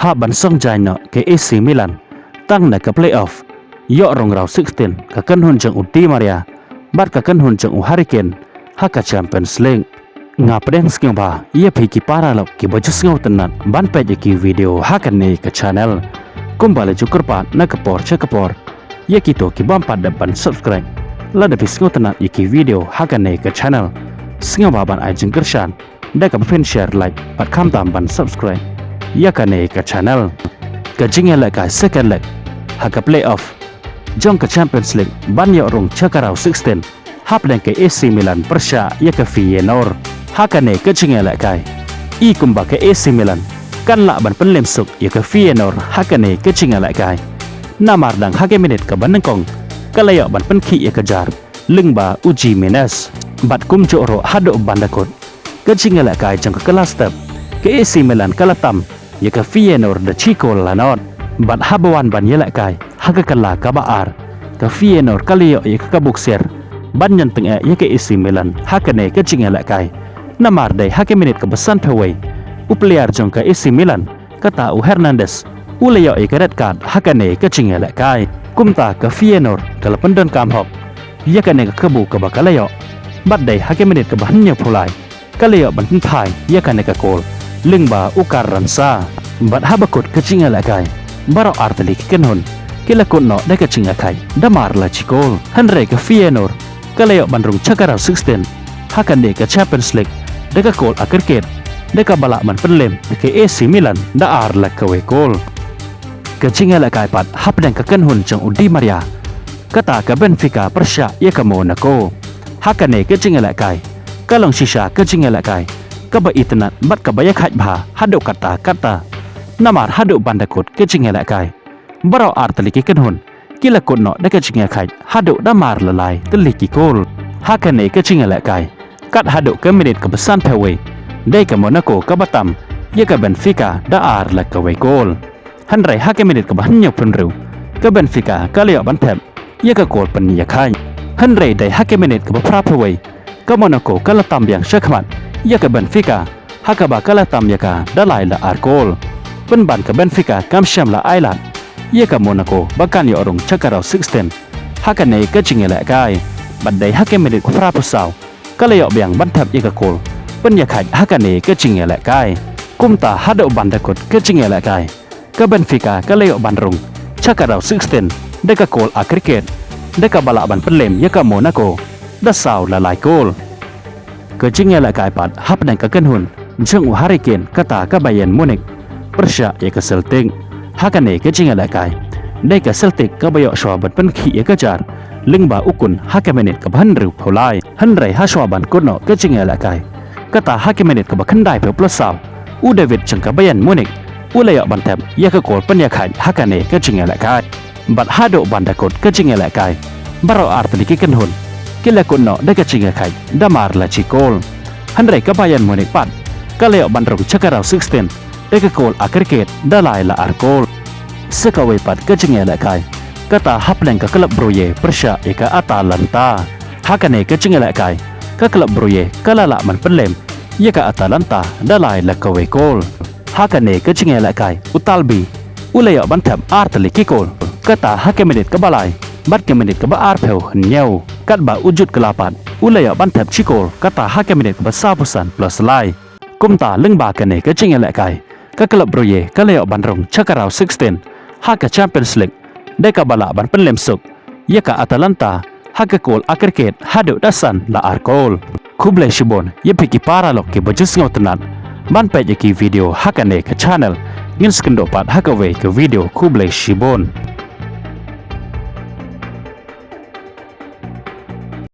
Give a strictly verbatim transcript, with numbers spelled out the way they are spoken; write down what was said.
Hap ban song jaiñ noh ka A C Milan tang na ka playoff, ïoh rung round sixteen ka kynhun jong u Di Maria bad ka kynhun jong u Harry Kane ha ka Champions League. Nga pdiang sngewbha ïa phi ki paralok kiba ju sngewtynnat ban peit ïa ki video ha kane ka channel. Kumba la ju kyrpad na ka por sha ka por ïa kito ki bym pat dep ban subscribe, lada phi sngewtynnat ïa ki video ha kane ka channel, sngewbha ban ai jingkyrshan da kaba phin share, like bad khamtam ban subscribe ïa kane ka channel. Ka jingïalehkai second leg ha ka playoff jong ka Champions League ban ïoh rung sha ka round sixteen hapdeng ka A C Milan pyrshah ïa ka Feyenoord ha kane ka jingïalehkai. I kumba ka A C Milan kan lah ban pynlem suk ïa ka Feyenoord ha kane ka jingïalehkai, namar dang ha ka minit kaba nyngkong ka la ïoh ban pynkhih ïa ka jar lyngba u Jimenez. Bad kumjuh ruh haduh ban da kut ka jingïalehkai jong ka, ka la step, ka A C Milan ka la tam ïa ka Feyenoord da shi kol la nod. Bad haba wan ban ïalehkai ha ka kylla kaba ar, ka Feyenoord ka la ïoh ïa ka, ka bok siar ban ïeng tyngeh ïa ka A C Milan ha kane ka jingïalehkai. Namar dei ha ka minit kaba sanphew wei, u player jong ka A C Milan, kata u Hernandez, u la ïoh ïa ka red card ha kane ka jingïalehkai. Kumta ka Feyenoord ka la pyndonkam hok ïa kane ka kabu kaba ka la ïoh. Bad dei ha ka minit kaba hynñiewphew lai ka la ïoh ban pynphai ïa kane ka kol lyngba u Carranza. Bad haba kut ka jingïalehkai, baroh artylli ki kynhun ki la kut noh da ka jingïakhaid da mar la shi kol. Hynrei ka Feyenoord ka la ïoh ban rung sha ka round sixteen ha kane ka Champions League da ka kol aggregate, da kaba lah ban pynlem ïa ka A C Milan da ar la kawei kol. Ka jingïalehkai pat hapdeng ka kynhun jong u Di Maria, kata ka Benfica pyrshah ïa ka Monaco. Ha kane ka jingïalehkai ka long shisha ka jingïalehkai kaba itynnad bad kaba ïakhaid bha haduh katta katta. Namar haduh ban da kut ka jingïalehkai, baroh artylli ki kynhun ki la kut noh da ka jingïakhaid haduh da mar la lai tylli ki kol. Ha kane ka jingïalehkai, kat haduh ka minit kaba sanphew wei, dei ka Monaco kaba tam ïa ka Benfica da ar la kawei kol. Hynrei ha ka minit kaba hynñiewphew hynriew, ka Benfica ka la ïoh ban thep ïa ka kol pynïakhaid. Hynrei dei ha ka minit kaba phraphew wei, ka Monaco ka la tam biang shakhmat ïa ka Benfica, ha kaba ka la tam ïa ka da lai la ar kol. Pynban ka Benfica kam shym la ailad ïa ka Monaco ba kan ïoh rung sha ka round sixteen ha kane ka jingïalehkai. Bad dei ha ka minit kaba phraphew saw, ka la ïoh biang ban thep ïa ka kol pynïakhaid ha kane ka jingïalehkai. Kumta haduh ban da kut ka jingïalehkai, ka Benfica ka la ïoh ban rung sha ka round sixteen da ka kol aggregate, da kaba lah ban pynlem ïa ka Monaco da saw la lai kol. Ka jingïalehkai pat hapdeng ka kynhun jong u Harry Kane, kata ka Bayern Munich pyrshah ïa ka Celtic. Ha kane ka jingïalehkai, dei ka Celtic kaba ïoh shuwa ban pynkhih ïa ka jar lyngba u Kun ha ka minit kaba hynriewphew lai. Hynrei ha shuwa ban kut noh ka jingïalehkai, kata ha ka minit kaba khyndaiphew phew saw, u David jong ka Bayern Munich u la ïoh ban thep ïa ka kol pynïakhaid ha kane ka jingïalehkai. Bad haduh ban da kut ka jingïalehkai, baroh artylli ki kynhun ki la kut noh da ka jingïakhaid da mar la shi kol. Hynrei ka Bayern Munich pat ka la ïoh ban rung sha ka round sixteen da ka kol aggregate da lai la ar kol. Sa kawei pat ka jingïalehkai, kata hapdeng ka Club Brugge pyrshah ïa ka Atalanta. Ha kane ka jingïalehkai, ka Club Brugge ka la lah ban pynlem ïa ka Atalanta da lai la kawei kol. Ha kane ka jingïalehkai, u Talbi u la ïoh ban thep artylli ki kol, kata ha ka minit kaba lai bad ka minit kaba arphew hynñiew. Katba u Jude Kelah pat u la ïoh ban thep shi kol, kata ha ka minit kaba sawphew san plus lai. Kumta lyngba kane ka jingïalehkai, ka Club Brugge ka la ïoh ban rung sha ka round sixteen ha ka Champions League, da kaba lah ban pynlem suk ïa ka Atalanta ha ka kol aggregate haduh da san la ar kol. Khublei shibun ïa phi ki paralok kiba ju sngewtynnat ban peit ïa ki video ha kane ka channel. Ngin sa ïakynduh pat ha kawei ka video. Khublei shibun.